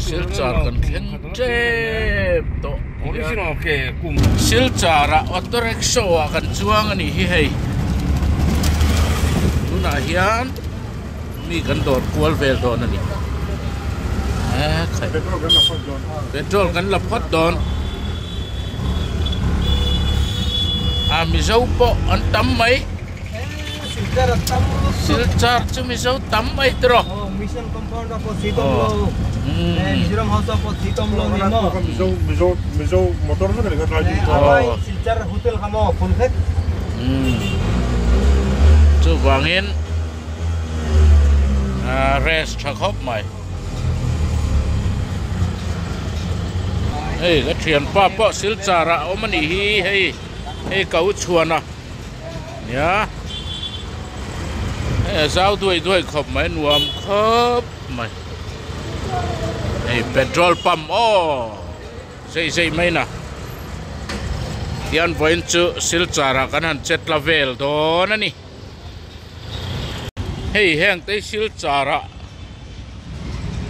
Silchar kan thleng tep tawh tihian Silchar ah auto rickshaw ah kan chuang a nih hi hei tunah hian mi kan dawr kual vel dawn a ni petrol kan la phawt dawn a mizo pawh an tam mai. Silchar chu Mizo tam mai tiraw. Chuvangin rest tha khawp mai. Hei ka thianpa pawh Silchar ah a awm a nih hi hei hei ka u chhuan a. Nia hei a zau duai duai khawp mai nuam khawp mai hei petrol pump aw zei zei mai na tian vawiin chu silchar ah kan han che tla vel dawn a ni hei heng te hi silchar ah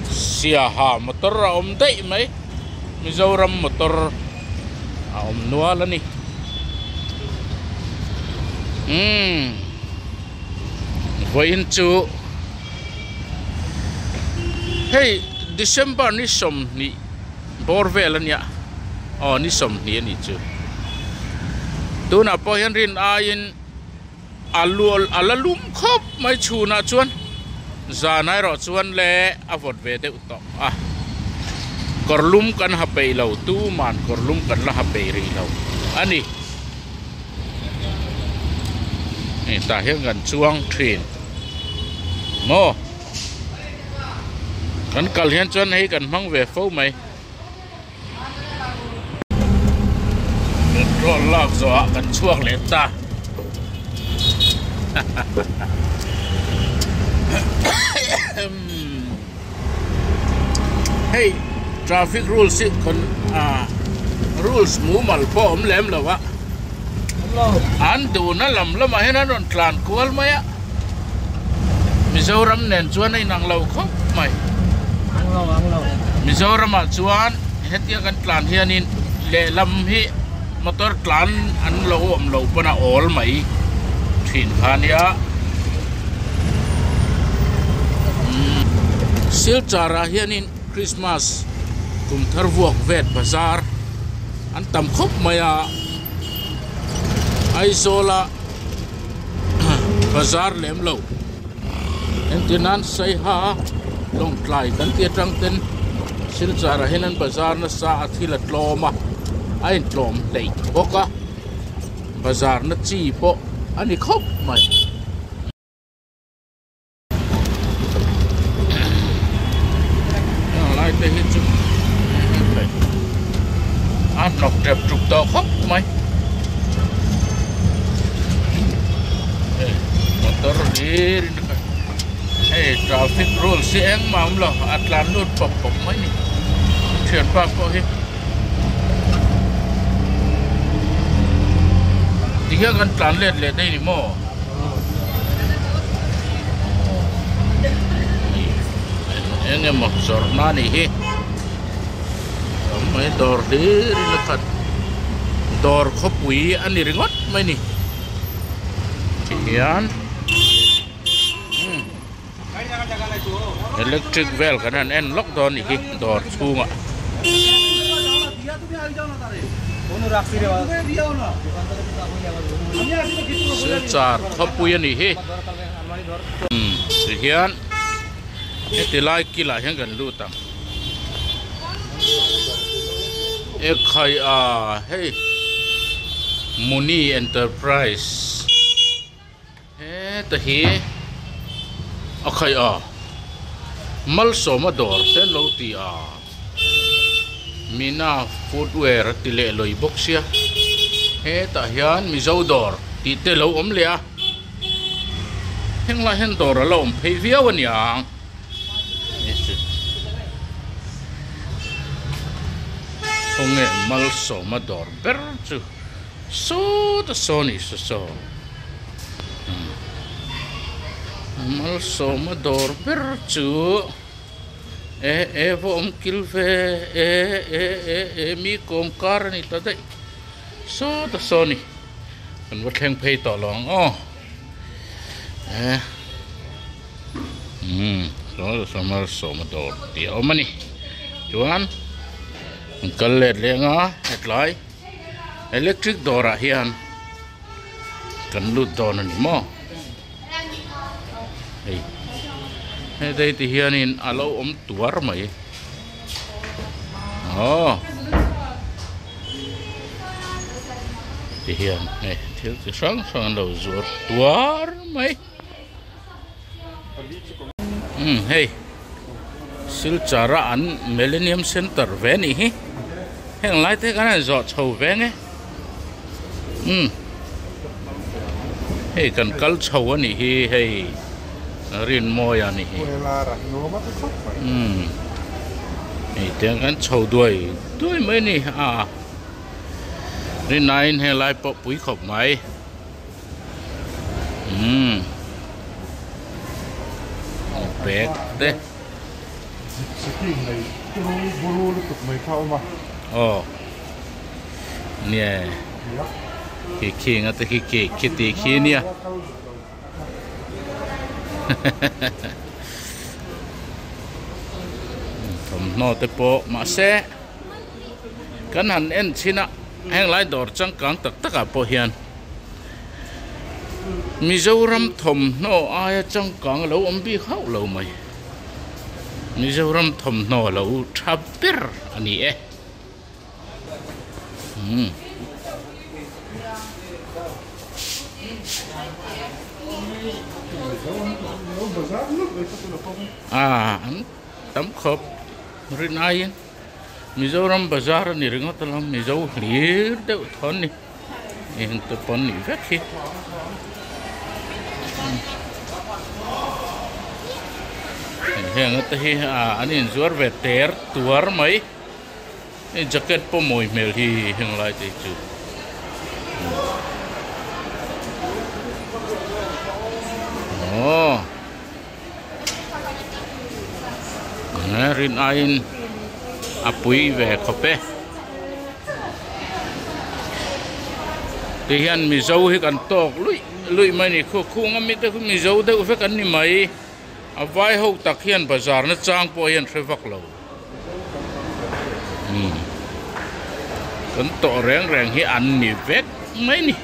siaha motor a awm daih mai Mizoram motor a awm nual a ni umm vawiin chu hei December ni sawmhnih bawr vel a nia aw ni sawmhnih a nih chu tunah pawh hian rin aiin. A lual a la lum khawp mai chhunah chuan zan erawh chuan le a vawt ve deuh tawh a kawr lum kan ha peih lo tuman kawr lum kan la ha peih rih lo a ni hei tah hian kan chuang thin maw kan kal hian chuan hei kan hmang ve fo mai. Petrol lak zawhah kan chhuak leh ta hei traffic rules hi kan ah rules mumal pawh a awm lem lo a an duhna lam lamah hian an rawn tlan kual mai a Mizoram nen chuan a inang lo khawp mai. Mizoramah chuan hetia kan tlan hianin lehlam hi motor tlan an lo awm lo pawn a awl mai thin kha nia. Silchar ah hianin Christmas kum thar vuak vet bazar an tam khawp mai a Aizawl ah. Bazar lem lo entir nan saiha lawngtlai kan tih atang ten silchar ah hian an bazar nasa a thil a tlawm a a intlawm hleih bawk a bazar na chi pawh a ni khawp mai. Heng lai te hi chu a hnawk tep tuk tawh khawp mai hei motor hlir in hei traffic rules hi engmah a awm lo a tlan lut pawp pawp mai a ni thianpa pawh hi tihian kan tlan let leh daih a ni maw. Eng emaw zawrhna a nih hi tam mai dawr hlir in a khat dawr khawpui a ni ringawt mai a ni tihian electric vel kan han en lawk dawn a nih hi dawr chhungah. Silchar khawpui a nih hi umm tihian heti lai kilah hian kan lut ang ekhai a hei Muni Enterprise. Heta hi a khaih a malsawma dawr te an lo ti a Mina footwear a ti leh lawi bawk sia hetah hian mizo dawr tih te lo awm leh a henglai hian dawr a la awm phei viau a niang khawnge malsawma dawr ber chu. Sawta saw ni saw saw malsawma dawr ber chu E e va awm kil ve e e e e mi kawm kar a ni ta daih sawta saw ni kan va thleng phei tawh lo ang aw e umm saw saw malsawma dawr tih a awm a ni chuan an kal let leng a hetlai electric dawrah hian kan lut dawn a ni maw. Hei hetei ti hianin a lo awm tuar mai aw ti hian hei thil chi hrang hrang an lo zuar tuar mai umm hei Silchar a an Millennium Center ve a nih hi heng lai te khan a inzawh chho ve nge umm hei kan kal chho a nih hi hei Rinmawia a nih hi umm hei tiang kan chho duai duai mai a ni a rinaiin heng lai pawh pui khawp mai. Umm bag te aw nia khi khi nga te khi khi khi ti khi nia thawmhnaw te pawh mahse kan han en chhin a heng lai dawr changkang tak tak ah pawh hian Mizoram thawmhnaw aia changkang a lo awm bik hauh lo mai. Mizoram thawmhnaw a lo tha ber a ni e. Umm. Ah an tam khawp rin aiin Mizoram bazar a ni ringawt alawm Mizo hlir deuh thawn a ni. Eng te pawn nih vek hi. Heng te hi an inzuar ve ter tuar mai. Hei jacket pawh mawi hmel hi heng lai te hi chu. Aww. Rin aiin a pui ve khawp e. Tihian Mizo hi kan tawk luih luih mai a ni. Khu khung ami te khu Mizo deuh vek an ni mai. A vai ho tak hian bazar na chang pawh hian hre vak lo. Umm kan tawh reng reng hi an ni vek mai a ni.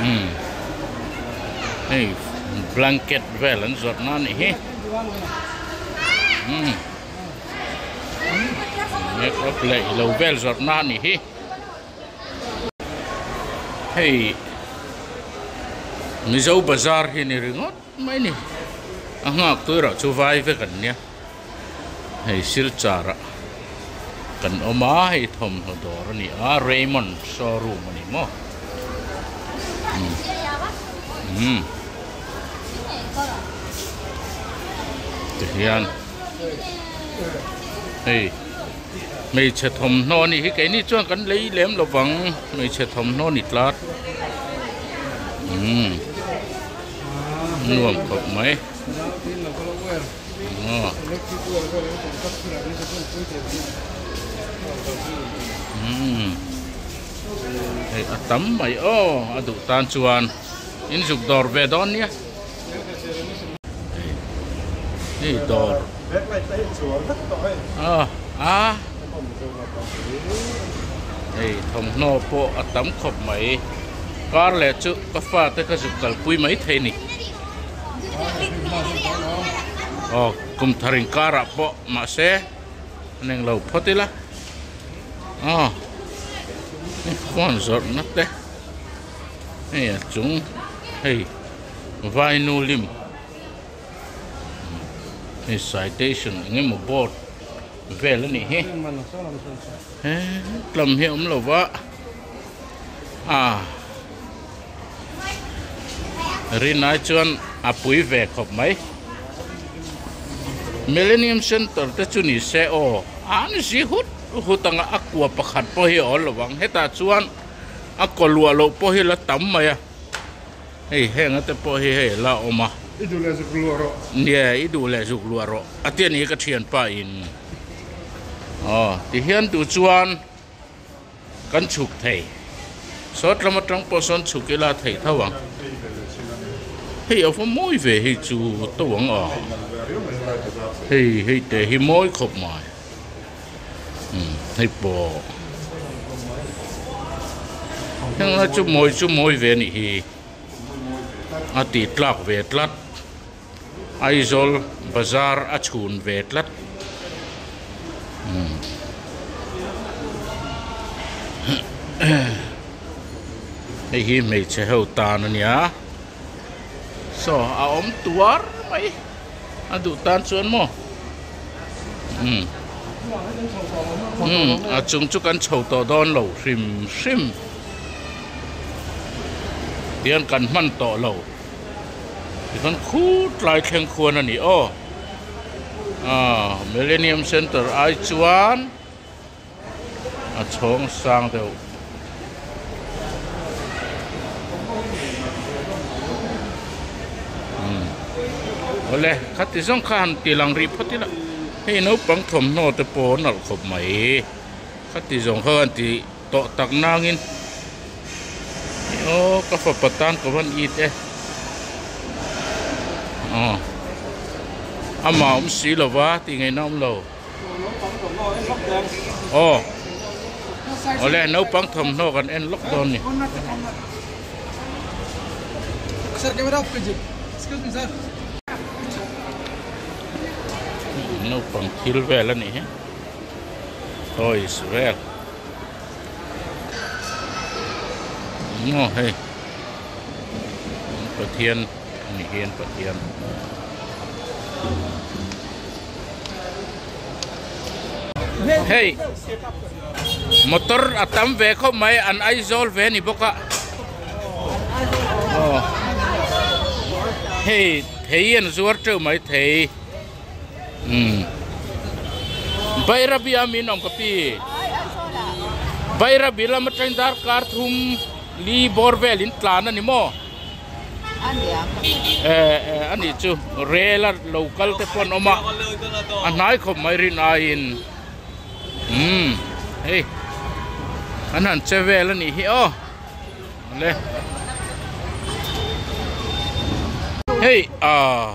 Umm hei blanket vel an zawrh na anih hi umm make up leh ilo vel zawrh na anih hi hei Mizo bazar hi ni ringawt mai a ni a nghak tu erawh chu vai vek an nia hei Silchar ah kan awm a hei thawmhnaw dawr a ni a Raymond showroom a ni maw umm tihian hei hmeichhe thawmhnaw a nih hi keini chuan kan lei lem lo vang hmeichhe thawmhnaw a ni tlat umm nuam khawp mai. Hei a tam mai aw a duh tan chuan in zuk dawr ve dawn nia hei dawr a a hei thawmhnaw pawh a tam khawp mai kar leh chu ka fate ka zuk kalpui mai thei a ni. Aw kum thar inkarah pawh mahse an englo phawt ila aw phone zawrhna te hei a chung hei vainu lim hei citation eng emaw board vel a nih hi hetlam hi a awm lo va ah. Rinai chuan a pui ve khawp mai. Millennium Centre te chu ni se aw an zi hut hut anga a kua pakhat pawh hi a awl lovang. Hetah chuan a kaw luah loh pawh hi la tam mai a, hei heng ate pawh hi hei la awm a. I duh leh zuk luah rawh. Nia, i duh leh zuk luah rawh. A ti a ni ka thianpa in. Aw, tihian duh chuan kan chhuk thei. Sawt lam atang pawh sawn chhuk ila theih tho ang. Hei a va mawi ve hei chu to ang a. Hei hei te hi mawi khawp mai. Umm hei pawh. Heng lai chu mawi chu mawi ve a nih hi. A tih tlak ve tlat. Aizawl bazar a chhun ve tlat hei hi hmeichhe ho tan a nia saw a awm tuar mai a duh tan chuan maw umm umm a chung chu kan chho tawh dawn lo hrim hrim tihian kan hman tawh lo. Tikhan khut lai thleng khuan a ni aw ah Millennium Centre ai chuan a chhawng sang deuh. Umm awle khati zawng kha han ti lang rih phawt ila hei naupang thawmhnaw te pawh a nalh khawp mai khati zawng kha han ti tawh tak nangin aw ka fapa tan ka van it e aw amah awm si lo va tih ngaihna awm lo aw awle naupang thawmhnaw kan en lawk dawn ni. Naupang thil vel a nih hi toys vel. Maw hei Pathian a ni hian Pathian hei motor a tam ve khawp mai an Aizawl ve a ni bawk a aw hei thei an zuar teuh mai thei. Umm Bairabi a min awm ka pi Bairabi lam atang darkar thum li bawr vel in tlan a ni maw eh eh a nih chu rel a lo kal te pawh an awm a a hnai khawp mai rin aiin umm hei an han che vel a nih hi aw. Le hei ah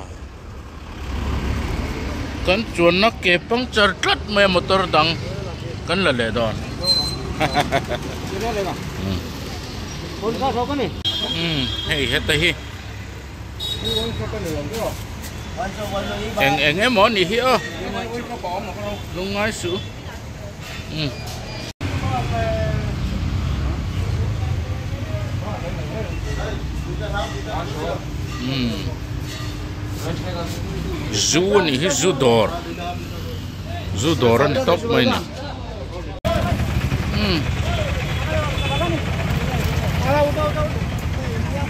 kan chuanna ke puncture tlat mai a motor dang kan la leh dawn umm hei heta hi eng eng emaw a nih hi aw lungngai suh umm. Zu a nih hi zu dawr zu dawr a ni tawp mai a ni umm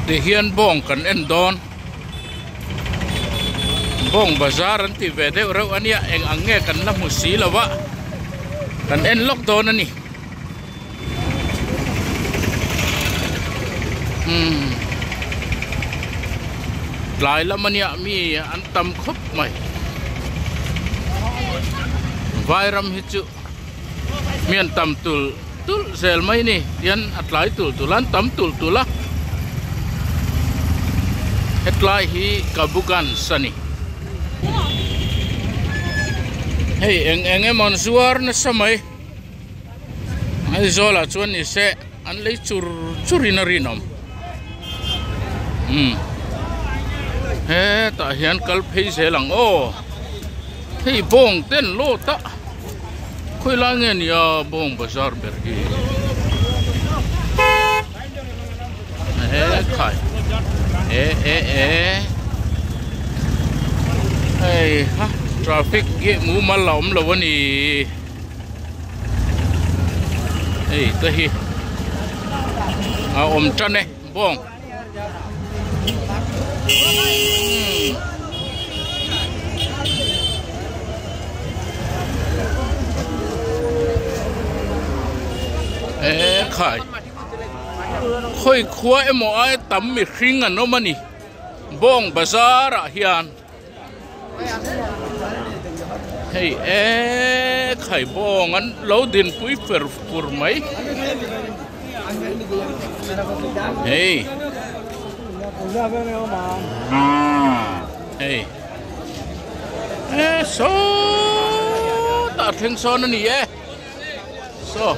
tihian bawng kan en dawn bawng bazar an ti ve deuh reuh a nia eng ang nge kan la hmu si lo a kan en lawk dawn a ni. Umm tlai lam ania mi an tam khawp mai vairam hi chu mi an tam tul tul zel mai ni tian a tlai tul tul a an tam tul tul a hetlai hi Kabuganj a ni hei eng eng emaw an zuar nasa mai. Aizawl ah chuan ni se an lei chur chur in a rinawm umm hetah hian kal phei zel ang aw hei bawng te an lawt a khawi lai nge ni a bawng bazar ber hi ekhai e e e hei ha traffic hi mumal a awm lo a ni. Hei te hi a awm tan e bawng e khai khawi khua emaw ai tam mihring an awm a ni. Bawng bazar ah hian hei e khai bawng an lo dinpui fer fur mai hei hei e sawtah thleng sawn a ni e. Saw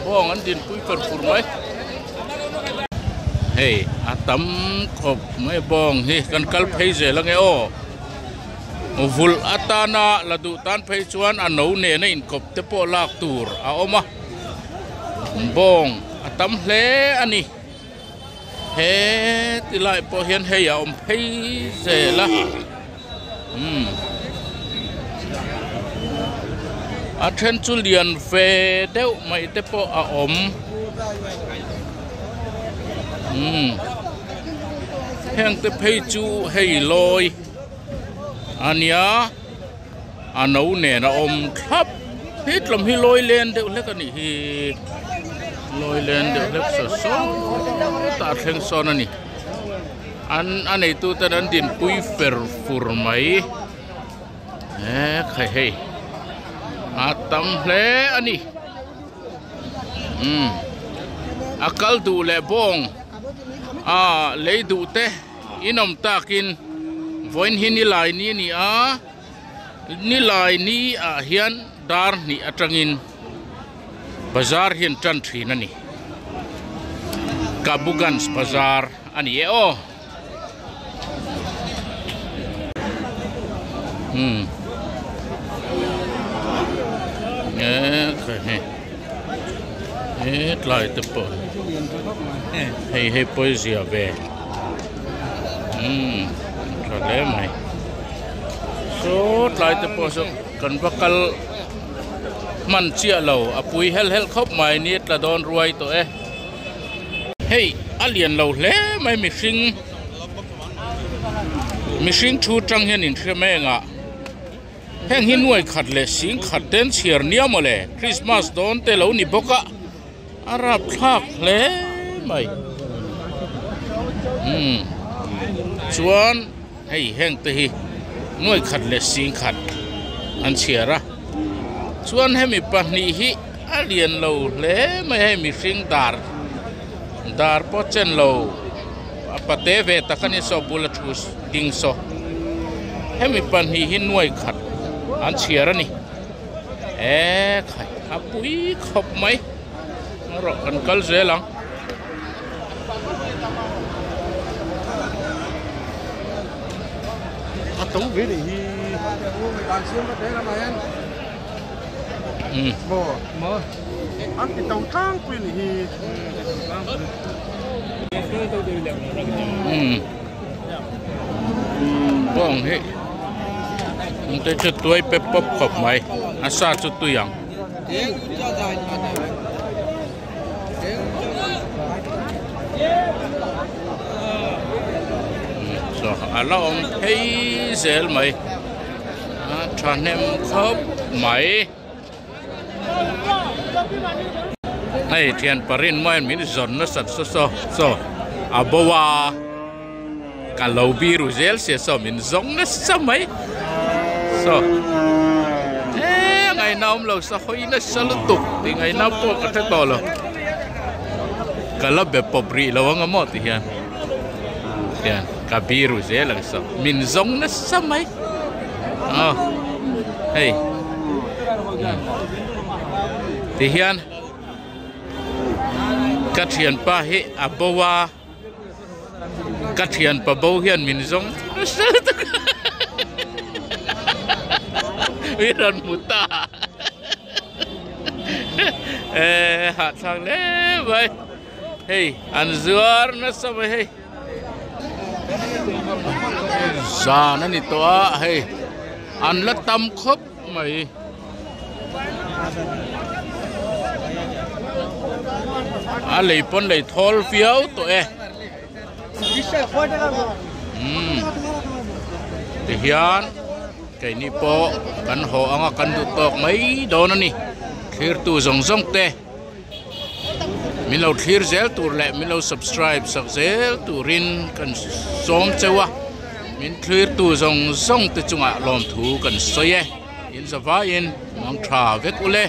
bawng an dinpui fer fur mai. Hei a tam khawp mai bawng hi kan kal phei zel ange aw. Vulh atana la duh tan phei chuan a no nena inkawp te pawh lak tur a awm a. Bawng a tam hle a ni. He ti lai pawh hian hei a awm phei zel a umm a then chu lian ve deuh mai te pawh a awm umm heng te phei chu hei lawi a nia a no nen a awm thlap he tlawm hi lawi len deuh hlek a nih hi lawi len deuh hlek saw sawtah a thleng sawn a ni an a neitu ten an dinpui fer fur mai he khai hei a tam hle a ni umm a kal duh leh bawng a lei duh te. Inawm takin vawiin hi nilai ni a ni a, nilai ni ah hian dar hnih atangin bazar hian tan thin a ni. Kabuganj bazar a ni e aw. Umm hetlai te pawh hei hei pawizia ve. Umm tha hle mai saw tlai te pawh saw kan va kal hman chiah lo a pui helh helh khawp mai ni tla dawn ruai tawh e hei a lian lo hle mai mihring mihring thu tang hian in hre mai ang ah heng hi nuai khat leh sing khat te an chhiar nia mawle krismas dawn te lo ni bawk a. A rapthlak hle mai umm chuan hei heng te hi nuai khat leh sing khat an chhiar a chuan hemi pahnih hi a lian lo hle mai hei mihring dar dar pawh chen lo a pate ve tak a ni saw bula thu ding saw hemi pahnih hi nuai khat an chhiar a ni. E khai a pui khawp mai erawh kan kal zel ang. A to ve nih hi. Maw maw an ti to tlangpui nih hi. Bawng hi te chu tuai pep pawp khawp mai a sa chu tui ang. A la awm phei zel mai a thahnem khawp mai. Hei thian parin main min zawn nasat saw saw saw a bo a ka lo biru zel sia saw min zawng nasa mai saw he ngaihna awm lo sa hawi nasa lutuk tih ngaihna pawh ka hre tawh lo ka la be pawp rih lo ang a maw ti hian hian ka biru zel ang saw min zawng nasa mai. Aw hei ti hian ka thianpa hi a bo a ka thianpa bo hian min zawng nasa lutuk min rawn hmu ta eh hahthlak hle mai hei an zuar nasa mai hei. Zan a ni tawh a hei an la tam khawp mai. A lei pawn lei thawl viau tawh e. Umm tihian keini pawh kan haw anga kan duh tawk mai dawn a ni thlirtu zawng zawng te. Min lo thlir zel tur leh min lo subscribe sak zel turin kan sawm cheu a. Min thlirtu zawng zawng te chungah lawmthu kan sawi e. In zavaiin mang tha vek ule.